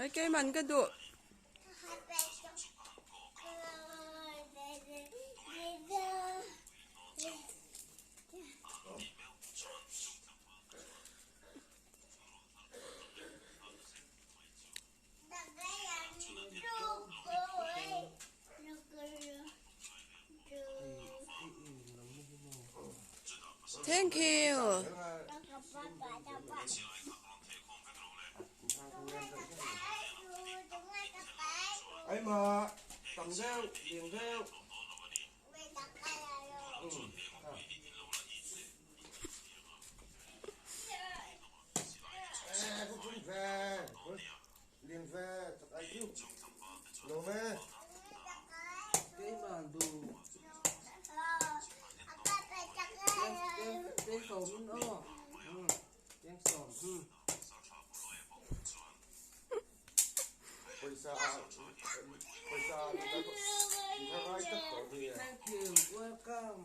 Hei keiman ka duh. Thank you. Ai ma tam deuh lian deuh. Thank you, welcome.